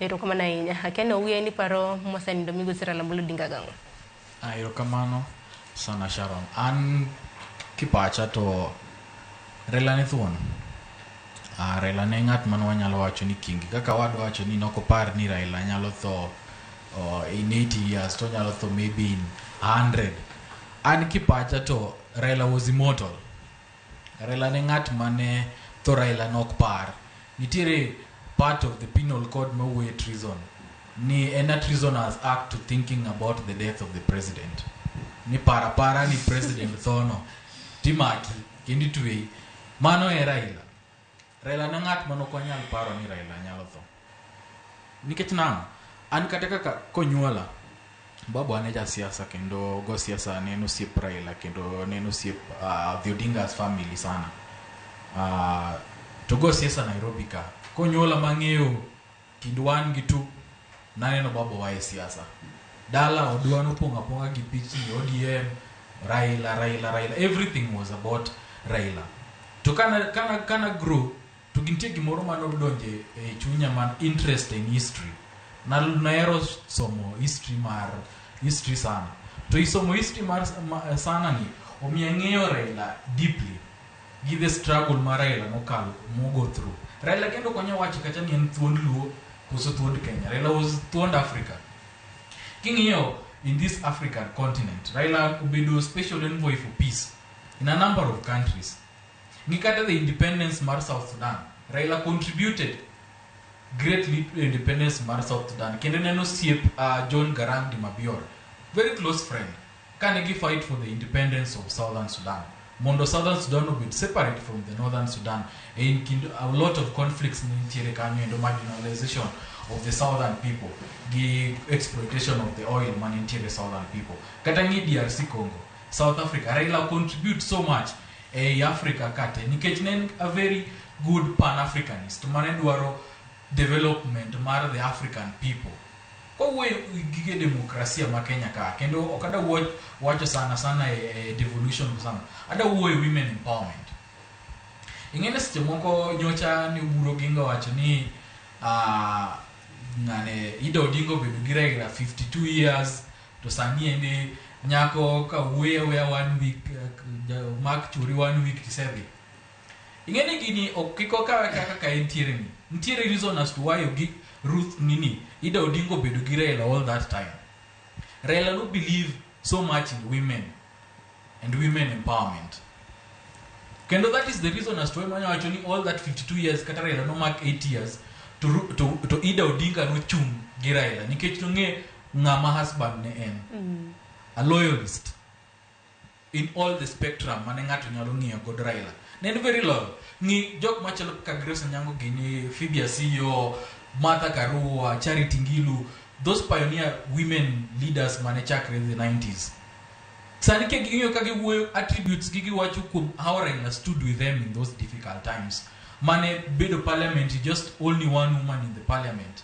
Erokamano ahinya. Akia ni owuoyo ni paro mosenindo migosi Raila Amolo Odinga gang'o? Ah, erokamano sana Sharon. An kipacha to Raila ne thuon. Ah, Raila ne ng'at mane wanyalo wacho ni kingi. Kaka wadwa wacho ni nokopar ni Raila nyalo tho in 80 years to onyalo tho maybe in 100. An kipacha to Raila was immortal. Raila ne ng'at mane tho Raila nok par. Nitiere part of the penal code mawuoye treason. Ni en a treasonous act to thinking about the death of the president. Ni para para ni president thono. Timaki kendo itweyi. Mano e Raila. Raila ne ng'at mane ok wanyal paro ni Raila nyalo tho. Nikech nang'o? An kata kaka konyuola, babu ne ja siasa kendo go siasa ne en osiep Raila kendo ne en osiep the Odinga's family sana. To go siasa Nairobi ka. Konyuola mang'eyo kind 1 gi 2, naneno babu wa e siasa. Dala odwa nopong' apong'a gi pichni ODM, Raila, Raila, Raila. Everything was about Raila. To kana grow, to gintie gimoro manodonje e chunya man interest in history. Nahero somo history mar history sana. To isomo history mar sana ni omiyo ang'eyo Raila deeply gi the struggle mar Raila nokalo mogo through. Raila kendo konyo wacho kata ni en thuond Luo koso thuond Kenya. Raila was thuond Africa. King'iyo in this African continent, Raila obedo special envoy for peace in a number of countries. Ng'i kata the independence mar South Sudan, Raila contributed greatly to independence mar South Sudan. Kendo ne en osiep John Garang de Mabior, very close friend. Kane gi fight for the independence of Southern Sudan. Mondo Southern Sudan obed separate from the Northern Sudan. In kind a lot of conflicts nitiere kanyo endo marginalization of the Southern people gi exploitation of the oil man nitiere Southern people. Kata ng'i DRC Congo, South Africa, Raila contribute so much e Africa kate nikech ne en a very good pan-Africanist mane dwaro development mar the African people. Kowuoyo gige demokrasia ma Kenya ka, kendo ok ada wacho sana sana e devolution sana, ada wuoyo women empowerment. Ing'e ni seche moko nyocha ni Oburu Oginga owacho ni ng'ane Ida Odinga obedo gi Raila 52 years to sani endi nyako ka wuoyo awuoya 1 week mak churi 1 week tisedhi. Ing'e ni gini ok kik okawe kaka ka entiere ni. Nitiere reason as to why ogi Ruth nini Ida Odinga obedo gi Raila all that time. Raila no believe so much in women and women empowerment. Kendo that is the reason as to why manya wacho ni all that 52 years kata Raila no mark 8 years to Ida Odinga nochung' gi Raila nikech nong'e ng'ama husband ne en. A loyalist in all the spectrum mane ng'ato nyalo ng'iyo godo Raila. Ne en very loyal. Ng'i jok machalo kaka Grace Onyango gini, Phoebe Asiyo, Martha Karua, Charity Ngilu, those pioneer women leaders mane chakre the 90s. Sani ka ging'iyo ka giwuoyo attributes gi giwacho kuom how Raila stood with them in those difficult times. Mane bedo parliament, just only one woman in the parliament.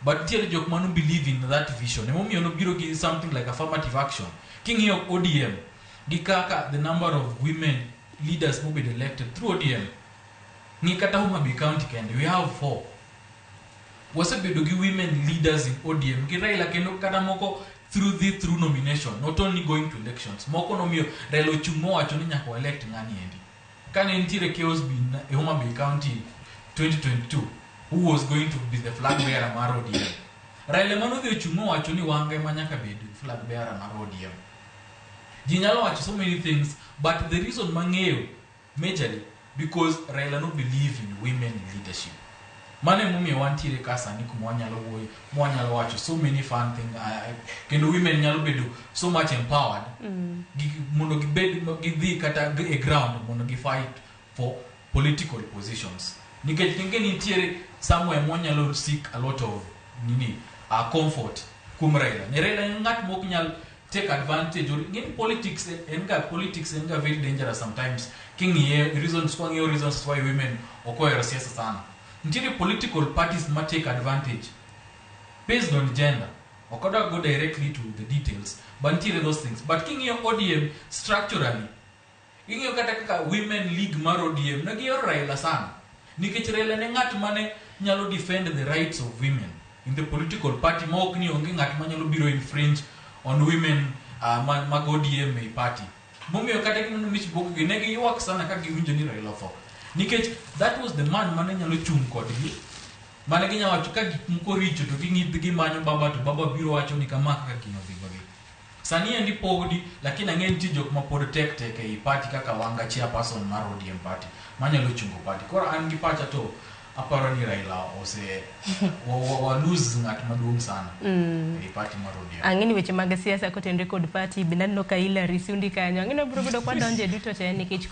But nitiere jok mano believe in that vision. Emomiyo nobiro gi something like affirmative action. King'iyo ODM, gi kaka the number of women leaders mobedo elected through ODM. Ng'i kata Homa Bay County kende, we have 4. Wasebedo gi women leaders in ODM gi Raila kendo kata moko through nomination, not only going to elections. Moko nomiyo Raila ochung' mowacho ni nyaka elect ng'ani endi. Kane nitiere chaos bin e Homa Bay County 2022, who was going to be the flag bearer mar ODM? Raila mano dhi ochung' mowacho ni Wanga ema nyaka bed flag bearer mar ODM. Ji nyalo wacho so many things, but the reason mang'eyo majorly because Raila no believe in women leadership. Mano emomiyo wantiere ka sani kuma wanyalo wuoyo, mwanyalo wacho so many fun thing, kendo women nyalo bedo so much empowered mondo gibed gidhi kata e ground mondo gi fight for political positions. Nikech ninge nitiere somewhere mwanyalo seek a lot of nini comfort kuom Raila. Ne Raila en ng'at mok nyal take advantage or in politics en ga politics en ga very dangerous sometimes. King'iye reasons kwa ng'iyo reasons why women ok ohero siasa sana. Nitiere political parties ma take advantage based on gender. Ok adwa go directly to the details, but nitiere those things. But king'iyo ODM structurally, ing'iyo kata kaka Women League mar ODM, ne gihero Raila sana. Nikech Raila ne ng'at mane nyalo defend the rights of women in the political party ma ok ni onge ng'at manyalo biro infringe on women mag ODM ei party. Momiyo kata kineno Mitch Buok gi ne giywak sana ka giwinjo ni Raila otho. Nikech that was the man mane nyalo chung' kodgi mane ginya wacho ka gik moko richo to ging'i gimanyo baba to baba biro wacho ni kama kaka gino odhi godhi. Sani endi podi lakini ang'e nitie jok ma pod tek tek ei party kaka Wanga chairperson mar ODM party manyalo chungo party. Koro an gi pacha to aparo ni Raila ose wa lose ng'at maduong' sana ei party mar ODM. Ang'e ni weche mag siasa kotenore kod party bende aneno ka Hillary Sundi kanyo. Ang'e ni wabiro bedo kwadonje duto te nikech.